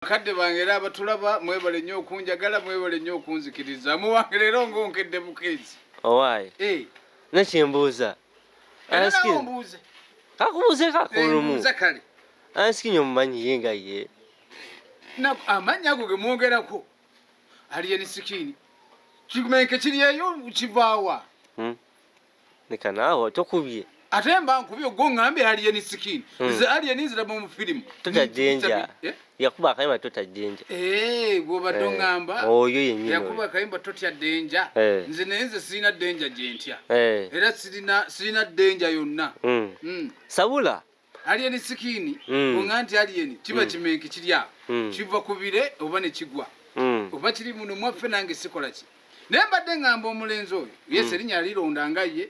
Bakadde bange era abatulaba, mwebale nnyo okunjagala, mwebale nnyo okunzikiriza. Muwange, leero ng'onkedde bukeezi. Owaaye. Eh. Nekyembuuza. Era nawe ombuuze. Kakubuuze kakulumu. Mbuuza kale. Alien Skin omumanyi ye nga ye? Amannya ago ge mwogerako, Alien Skin, kimenke kiri eyo kivaawa? Leka naawe, tokubye. Ate mba nkubye ogwo ŋŋambye Alien Skin. Nze Alien nziraba mu firimu. Tota Danger. Eh? Yakuba akayimba Tota Danger. Eh, gw'obadde oŋŋamba. Oyo yennyini. Yakuba akayimba Totya Danger. Nze naye nze sirina danger gye ntya. Era sirina danger yonna. Sabula. Alien Skin, oŋŋa nti Alien kiba kimenke kiri awo. Kiva ku bire oba ne kigwa. Oba kiri muno mwaffe, nange sikola ki. Naye mbadde ŋŋamba omulenzi oyo, yes, erinnya alironda nga ye.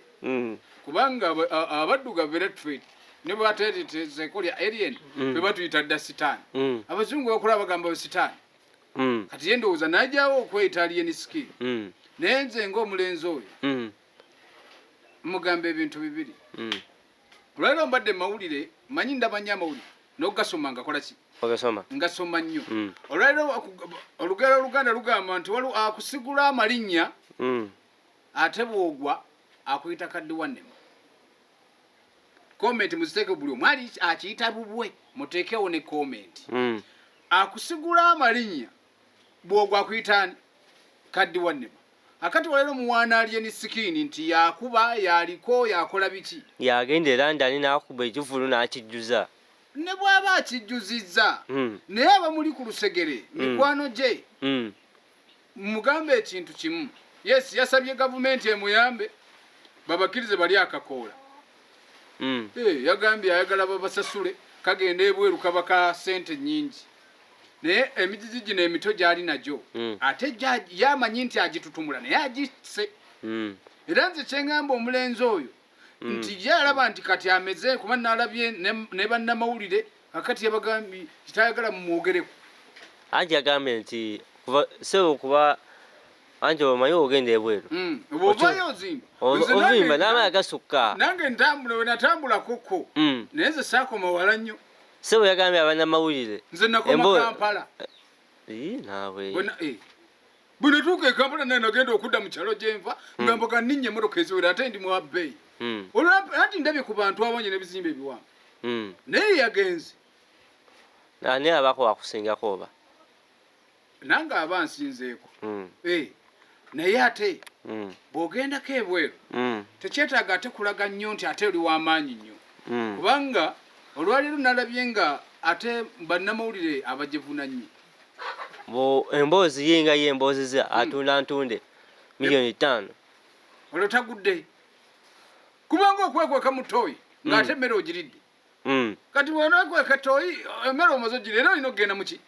Kubanga abaddugavu era tfe ne bwateetezeeko lya alien, be batuyita dda sitaani. Abazungu bakola bagamba sitaani. Kati ye ndowooza n'ajyawo okweyita Alien Skin. Naye nze ng'omulenzi oyo mugamba ebintu bibiri. Olwaleero mbadde mawulire, manyi ndaba nnyo amawulire n'okugasoma ngakola ki? Ogasoma. Ngasoma nnyo. Olwaleero olugero oluganda lugamba nti waliwo akusigula amalinnya, ate bw'ogwa akuyita kaddi wannema. Comment muziteeke, buli omu ali akiyita bubwe, muteekewo ne comment. Akusigula amalinnya, bw'ogwa akuyita ani? Kaddi wannema. Akati waleero muwaana Alien Skin nti yakuba, yaliko, yakola biki. Yagenda e London n'akuba ekivulu n'akijjuza. Ne bw'aba akijjuzizza, naye abamuli ku lusegere, mikwano gye, mugambe ekintu kimu. Yes, yasabye gavumenti emuyambe babakkirize bali akakoola. Eh, yagambye ayagala babasasule, kagenda ebweru kaba ka sente nyingi, naye emigigi gino emito gyali nagyo, ate yamanyi nti agitutumula naye agisse. Era nze kyeŋŋamba omulenzi oyo nti ye alaba nti kati ameze, kuba nalabye ne bannamawulire kakati yabagambye kitayagala mumwogereko. Anti yagambye nti kuva sebo, kuba anti omanyi ogenda ebweru. Oba ovayo ozimba. Nze ovimba n'amaanyi gasukka. Nange ntambula, we natambulakoko, naye nze saakoma wala nnyo. Sebo yagambye abannamawulire. Nze nakoma Kampala. Ii, naawe. Bwe natuuka e Kampala, naye nagenda okudda mu kyalo gyenva nga mboga nninnya emmotoka eziwera, ate ndi muwa bbeeyi. Olwo anti ndabye ku bantu abangi n'ebizimbe ebiwanvu, naye yagenze. Ani abaako wakusingako oba? Nange aba nsinzeeko. Eh, naye ate bw'ogendako ebweru, tekyetaaga ate kulaga nnyo nti ate oli w'amaanyi nnyo, kubanga olwaleero nalabye nga ate bannamawulire abajevuna nnyo. Bo emboozi ye nga ye emboozi ze atunda ntunde 5 miliyoni. Olwo tagudde, kubanga okwekweka mu ttooyi ng'ate emmere ogiridde. Kati bw'onookweka ettooyi, emmere omaze ogira, era olina okugenda muki?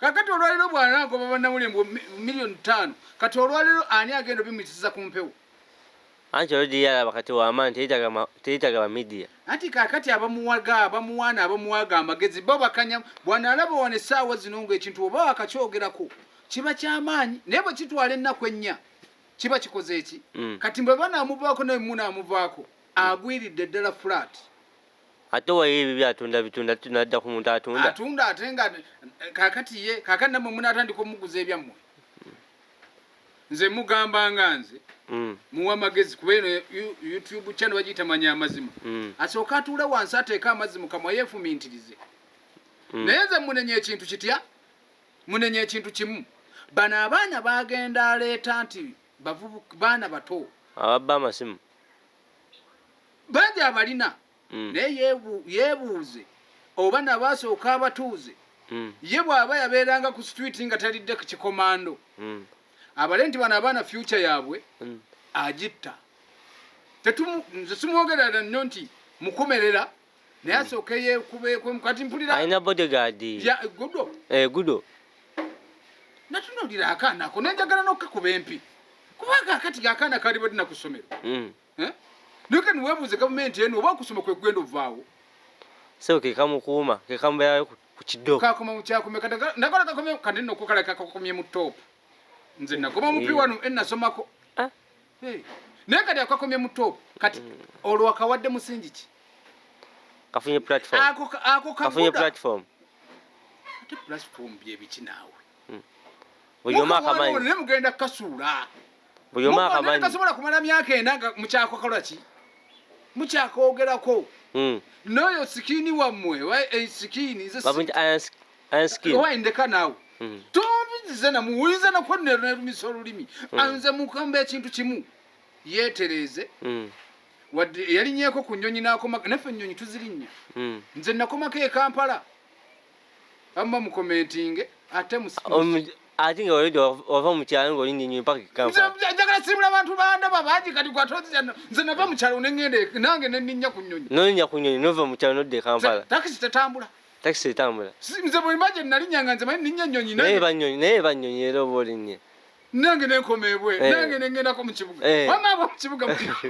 Kakati olwaleero bw'anaagoba bannamawulire mbu 5 miliyoni, kati olwaleero ani agenda obimuyitisiza ku mpewo? Anti olodi yalaba kati wamaanyi, teyetaaga ba media. Anti kaakati abamuwaga, abamuwaana, abamuwaga amagezi bo bakanya. Bw'anaalaba wano essaawa zino ng'ekintu oba wakakyogerako kiba kyamaanyi, naye bwe kitwala ennaku 4 kiba kikoze eki? Kati bwe banaamuvaako, naye munaamuvaako, agwiridde ddala flat. Ate wayo ebyo byatunda bitunda, tunadda ku muntu atunda. Atunda, ate nga kaakati ye kaakati nammwe munaatandika omuguza ebyammwe. Nze mugamba nga nze muwa amagezi, kuba eno YouTube channel bagiyita Manya Amazima. Asooke atuule wansi, ateeke amazzi mu kamwa, yeefumintirize. Naye nze munenya ekintu kitya? Munenya ekintu kimu: bano abaana bagenda aleeta nti bavubuka, baana bato. Ababba amasimu. Bangi abalina. Naye yeebuuze oba nabasooka abatuuze. Ye bw'aba yabeeranga ku street nga talidde ku kikomando, abale nti bano abaana future yaabwe agitta. Nze simwogerera nnyo nti mukomerera, naye asooke yeekubeeko. Kati mpulira Alina bodyguard. Ya gudo. Eh, gudo. Natunuulira akaana ako nenjagala n'okkakuba empi, kubanga akati akaana kaali badina ku ssomero. Eh? Naye kati weebuuze gavumenti eno oba okusoma kwe kugenda ovaawo. Sebo ke kamukuuma, ke kamubeerayo ku kiddo. Kakoma mu kyakomye, kati nakola kakomye, kati nno kukala kakomye mu top. Nze nakoma mu P1 enasomako. Ah. Hey. Naye kati akakomye mu top, kati olwo akawadde musingi ki? Kafunye platform. Ako Kafunye kaguda. platform. Ate platform byebiki naawe? Buli omu Muka mwana akamanyi. ono naye mugenda kukasuula. Buli omu Muka ono akamanyi. Tekasobola kumala myaka 4 nga mukyakokola ki, mukyakoogerako. N'oyo sikiini wammwe sikiini nze Babuyita iron skin. Owa ndeka naawe. Tonvizize namuwuliza nako nerumisa olulimi. Nze mukamba ekintu kimu, yeetereeze. Wadde yalinyeeko ku nnyonyi n'akoma, naffe ennyonyi tuzirinnya. Nze nakomako e Kampala, amma mukomentinge ate Ate nga olidde wava mu kyalo ng'olinnya ennyonyi mpaka e Kampala. Nze njagala siibula abantu bandaba bangi kati gwatoziza. Nze nava mu kyalo ne ŋŋenda nange ne nninnya ku nnyonyi. N'olinnya ku nnyonyi n'ova mu kyalo n'odda e Kampala. Nze takisi tetambula. Takisi etambula. Nze bwe mba gye nalinnyanga, nze manyi nninnya ennyonyi Naye nange. Naye bannyonyi era oba olinnye. Nange ne nkoma ebweru, nange ne ŋŋendako mu kibuga. Wamma abo mu kibuga mugende.